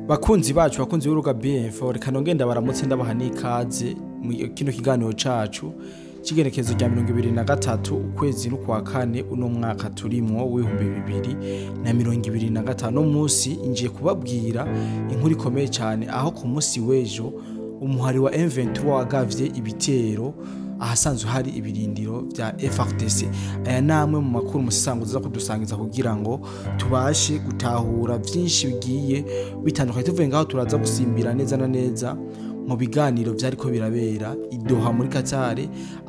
Bakunzi bacu, bakunzi b'urubuga BF, reka nongenda baramutse, ndabaha n'ikaze mu kino kiganiro cacu c'igenekerezo rya 23 ukwezi n'ukwa kane uno mwaka turimwo w'2025. Munsi ngiye kubabwira inkuru ikomeye cyane, aho ku munsi w'ejo umuhari wa M23 wagavye ibitero ahasanzwe hari ibirindiro vya FARDC. Aya namwe mu makuru musanguza kudusangiza kugira ngo tubashe gutahura vyinshi bigiye bitandukanye. Tuvuye ngaho turaza gusimbira neza na neza mu biganiro vyariko birabera i Doha muri Qatar,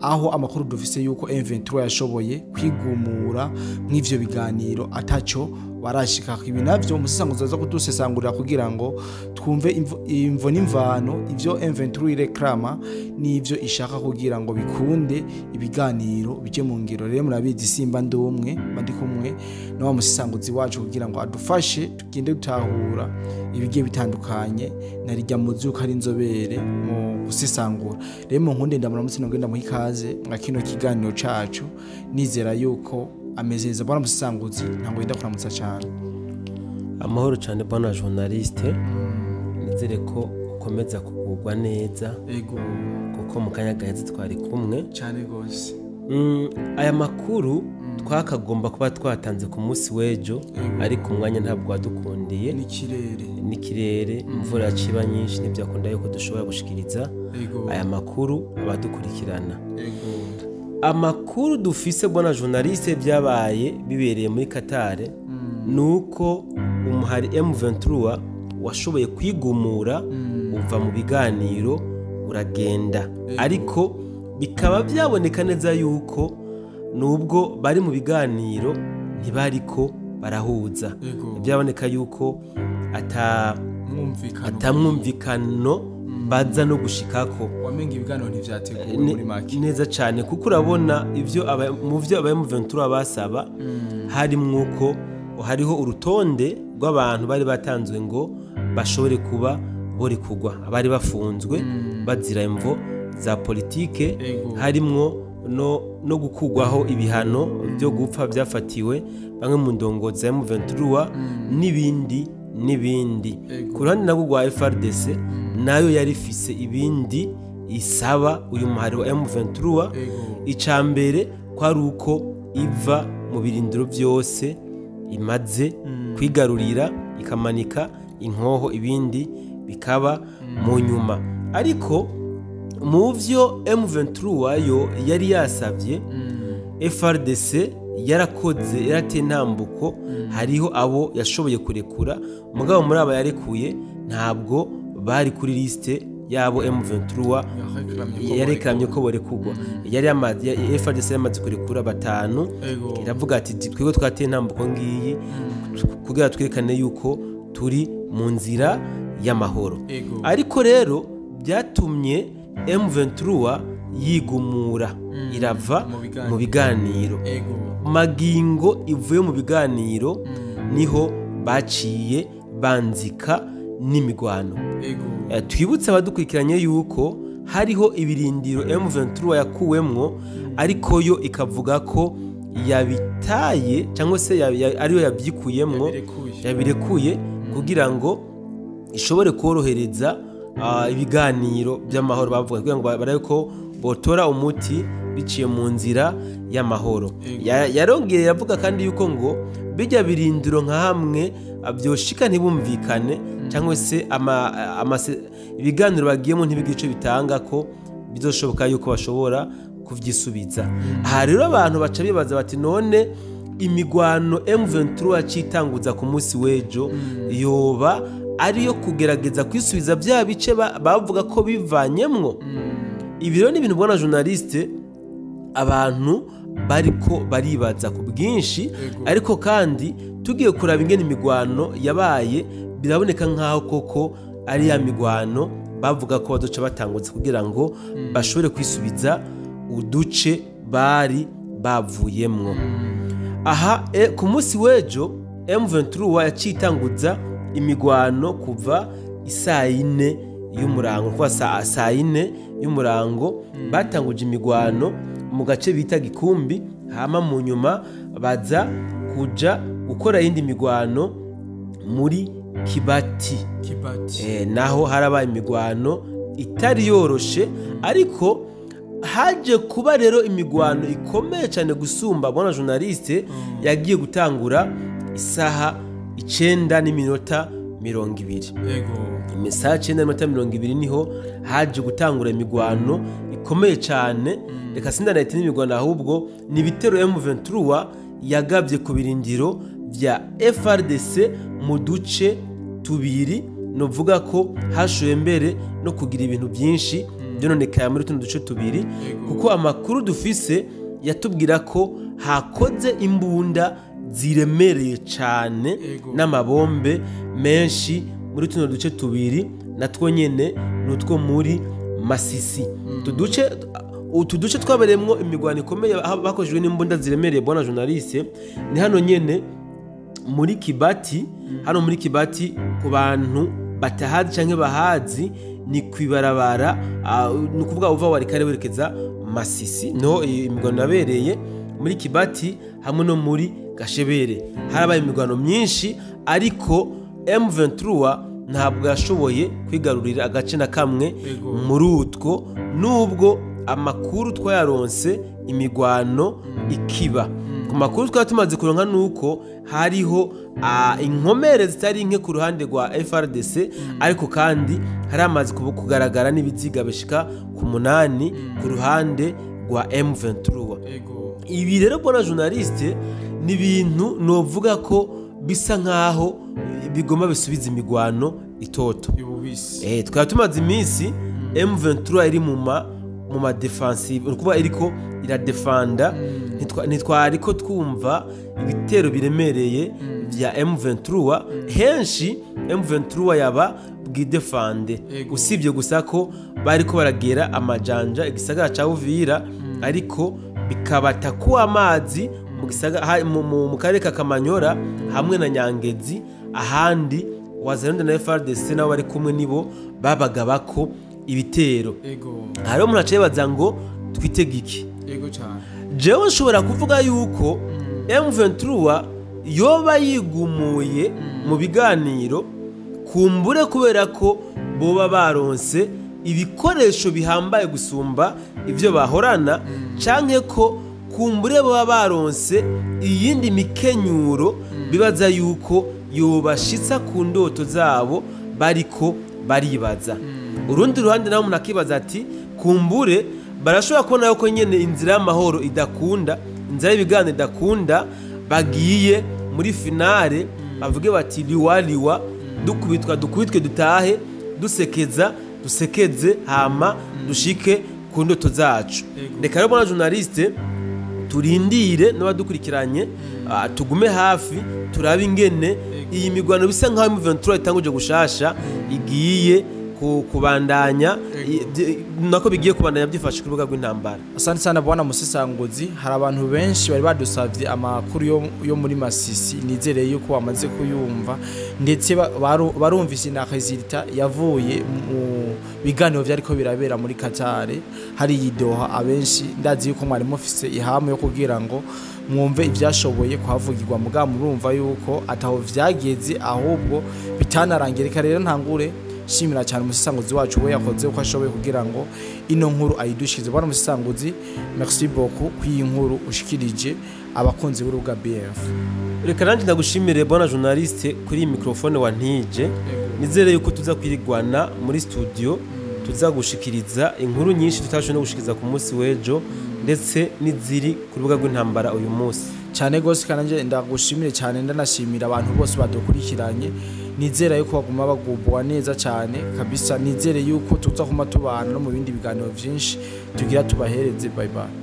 aho amakuru dufise yuko M23 yashoboye kwigumura mw'ivyo biganiro ataco barashika. Ibi navyo umusisanguza aza kudusesangurira kugira ngo twumve imvo n'imvano ivyo M23 ireklama n'ivyo ishaka kugira ngo bikunde ibiganiro bije mu ngiro. Rero murabizi, simba ndumwe, mba ndi kumwe na wa musisanguzi wacu kugira ngo adufashe tugende dutahura ibigiye bitandukanye na rijya muzuka ari inzobere mu gusesangura. Rero mu nkunde ndamuramutse, nongenda muha ikaze mwa kino kiganiro cacu, nizera yuko ameze neza. Bwana musisanguzi, ntabwo yenda kuramutsa cyane. Amahoro cyane, bwana journaliste. Nizere ko ukomeza kugubwa neza, Ego. kuko mu kanya gaheze twari kumwe. Cyane gose. Aya makuru twakagomba kuba twatanze ku munsi w'ejo, ariko umwanya ntabwo wadukundiye. N'ikirere. N'ikirere, imvura yaciba nyinshi, ntibyakunda yuko dushobora gushikiriza aya makuru abadukurikirana. Amakuru dufise, bwana journaliste, byabaye bibereye muri Qatar, nuko umuhari M23 washoboye kwigumura uva mu biganiro uragenda, ariko bikaba byaboneka neza yuko nubwo bari mu biganiro ntibariko barahuza. Byaboneka yuko ata mwumvikano atamwumvikano baza no gushikako. Wamenga ibiganiro ntivyateguwe muri make. Neza cyane, kuko urabona ivyo mu vyo aba M23 basaba harimwo uko hariho urutonde rw'abantu bari batanzwe ngo bashobore kuba bori kugwa, abari bafunzwe bazira imvo za politike, harimwo no gukugwaho ibihano byo gupfa byafatiwe bamwe mu ndongozi za M23 n'ibindi n'ibindi. Ku ruhande nabwo rwa FARDC, nayo yari ifise ibindi isaba uyu muhari wa M23. Ica mbere kwari uko iva mu birindiro byose imaze kwigarurira, ikamanika inkoho, ibindi bikaba mu nyuma. Ariko mu vyo M23 yo yari yasavye, FARDC yarakoze, yarateye intambuko, hariho abo yashoboye kurekura. Mugabo muri aba yarekuye ntabwo bari kuri liste yabo M23 yarekamye ko borekugwa. Yari yamaze, FARDC yamaze kurekura batanu. Iravuga ati: "Twebwe twateye intambuko ngiyi kugira twerekane yuko turi mu nzira y'amahoro." Ariko rero byatumye M23 yigumura, irava mu biganiro. Mu biganiro. Magingo ivuye mu biganiro niho baciye banzika n'imigwano. Twibutse abadukurikiranye yuko hariho ibirindiro M23 yakuwemwo, ariko yo ikavuga ko yabitaye cyangwa se ariyo yabyikuyemwo, Yabirekuye. yabirekuye kugira ngo ishobore korohereza ibiganiro by'amahoro bavuga, kugira ngo barabe ko botora umuti biciye mu nzira y'amahoro. Yarongeye yavuga kandi yuko ngo bijya birindiro nka hamwe byoshika ntibumvikane cyangwa se ibiganiro bagiyemo ntibigire ico bitanga, ko bizoshoboka yuko bashobora kuvyisubiza. Aha rero abantu baca bibaza bati: "None imigwano M23 yacitanguza ku munsi w'ejo yoba ariyo kugerageza kwisubiza bya bice bavuga ko bivanyemwo?" Ibi rero ni ibintu, bwana journaliste, abantu bariko baribaza ku bwinshi. Ariko kandi tugiye kuraba ingene imigwano yabaye, biraboneka nk'aho koko ari ya migwano bavuga ko bazoca batanguza kugira ngo bashobore kwisubiza uduce bari bavuyemwo. Aha ku munsi w'ejo M23 yaciye itanguza imigwano kuva isaa 4 y'umurango, kuva saa 4 y'umurango batanguje imigwano mu gace bita Gikumbi, hama mu nyuma baza kuja gukora yindi migwano muri Kibati. Naho harabaye imigwano itari yoroshe, ariko haje kuba rero imigwano ikomeye cyane gusumba bona journaliste yagiye gutangura isaha 9:20. Yego. Isaha 9:20 niho haje gutangura imigwano ikomeye cyane. Reka sindanahita n'imigwano, ahubwo ni bitero M23 yagabye ku birindiro vya FRDC mu duce tubiri, novuga ko hashoye mbere no kugira ibintu byinshi byononekaye muri tuno duce tubiri, kuko amakuru dufise yatubwira ko hakoze imbunda ziremereye cyane n'amabombe menshi muri tuno duce tubiri, natwo nyene nutwo muri Masisi. Utu duce twabereyemwo imigwano ikomeye bakoreshejwe n'imbunda ziremereye bona journaliste ni hano nyene muri Kibati. Hano muri Kibati ku bantu batahazi canke bahazi ni kwibarabara, ni kuvuga uva Walikale werekeza Masisi, niho imigwano yabereye muri Kibati hamwe no muri Gashebere. Harabaye imigwano myinshi, ariko M23 ntabwo yashoboye kwigarurira agace na kamwe muri utwo, nubwo amakuru twayaronse imigwano ikiba. Ku makuru twari tumaze kuronka nuko hariho inkomere zitari nke ku ruhande rwa FRDC, ariko kandi hari amaze kugaragara n'ibiziga bishika ku 8 ku ruhande rwa M23. Ibi rero bona journaliste ni ibintu novuga ko bisa nkaho bigoma bisubiza imigwano itoto. Twari tumaze iminsi M23 iri mu ma defensive, ukuba iriko iradefanda, ntitwariko twumva ibitero biremereye vya M23. Henshi M23 yaba bwidefande, usibye gusa ko bariko baragera amajanja igisagara ca Uvira, ariko bikabata ku amazi mu gisagara mu karere ka Kamanyora hamwe na Nyangezi. Ahandi Wazalendo na FRDC nabo bari kumwe nibo babaga bako ibitero. Hariho umuntu aciye baza ngo twitege iki? Yego cyane. Jewe nshobora kuvuga yuko M23 yoba yigumuye mu biganiro kumbure kubera ko boba baronse ibikoresho bihambaye gusumba ivyo bahorana, canke ko kumbure boba baronse iyindi mikenyuro bibaza yuko yobashitsa ku ndoto zabo bariko baribaza. Urundi ruhande naho umuntu akibaza ati kumbure barashobora kubona yuko nyene inzira y'amahoro idakunda, inzira y'ibiganiro idakunda, bagiye muri finale bavuge bati liwa liwa, dukubitwa dukubitwe dutahe, dusekeza dusekeze, hama dushike ku ndoto zacu. Reka rero bona journaliste turindire n'abadukurikiranye, tugume hafi turabe ingene iyi migwano bisa nkaho M23 itanguje gushasha igiye kubandanya, nako bigiye kubandanya byifashe ku rubuga rw'intambara. Asante sana bwana Musesanguzi. Hari abantu benshi bari badusavye amakuru yo muri Masisi, nizereye yuko bamaze kuyumva, ndetse barumvise na resultat yavuye mu biganiro vyariko birabera muri Qatar hari yidoha. Abenshi ndazi yuko mwari mufise ihamu yo kugira ngo mwumve ivyashoboye kuhavugirwa, muga murumva yuko ataho vyageze ahubwo bitanarangira. Reka rero ntangure shimira cyane Umusesanguzi wacu we yakoze uko ashoboye kugira ngo ino nkuru ayidushize. Bwana Musesanguzi, merci beaucoup kwiyi nkuru ushikirije abakunzi b'urubuga BF. Reka nanje ndagushimire bwana journaliste kuri iyi microphone wantije. Nizere yuko tuza kwirigwana muri studio, tuza gushikiriza inkuru nyinshi tutashoboye no gushikiriza ku munsi w'ejo, ndetse n'iziri ku rubuga rw'intambara uyu munsi. Cyane gose kananje ndagushimire cyane, ndanashimira abantu bose badukurikiranye. Nizera yuko baguma bagubwa neza cyane kabisa, nizere yuko tuza kuma tubana no mu bindi biganiro byinshi tugira tubahereze. Bye bye.